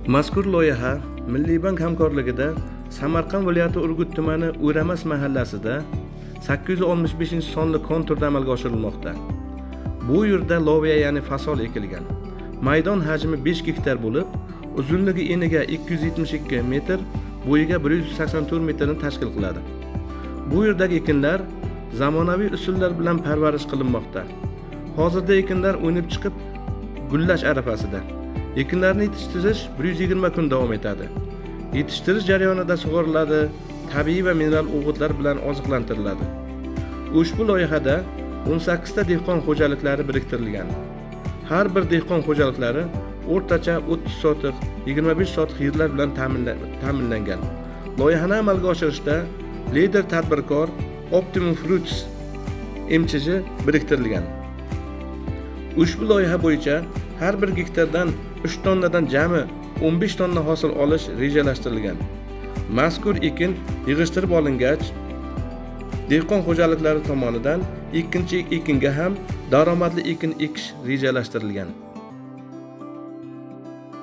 Mazkur loyiha Milliy bank hamkorligida Samarqand viloyati Urgut tumani O'ramas mahallasida 865-sonli konturda amalga oshirilmoqda. Bu yerda loviya, ya'ni fasol ekilgan. Maydon hajmi 5 gektar bo'lib, uzunligi eniga 272 metr, bo'yiga 184 metrni tashkil qiladi. Bu yerdagi ekinlar zamonaviy usullar bilan parvarish qilinmoqda. Hozirda ekinlar o'nib chiqib, gullash arafasida. Ekinlarni yetishtirish 120 kun davom etadi. Yetishtirish jarayonida sug'oriladi, tabiiy va mineral o'g'itlar bilan oziqlantiriladi. Ushbu loyihada 18 ta dehqon xo'jaliklari biriktirilgan. Har bir dehqon xo'jaliklari o'rtacha 30 sotix, 25 sotix yerlar bilan ta'minlangan. Loyihani amalga oshirishda lider tadbirkor Optimum Fruits MChJ biriktirilgan. Ushbu loyiha bo'yicha har bir gektardan 3 tonnadan jami 15 tonna hosil olish rejalashtirilgan. Mazkur ekin yig'ishtirib olingach, dehqon xo'jaliklari tomonidan ikkinchi ekinga ham daromadli ekin ekish rejalashtirilgan.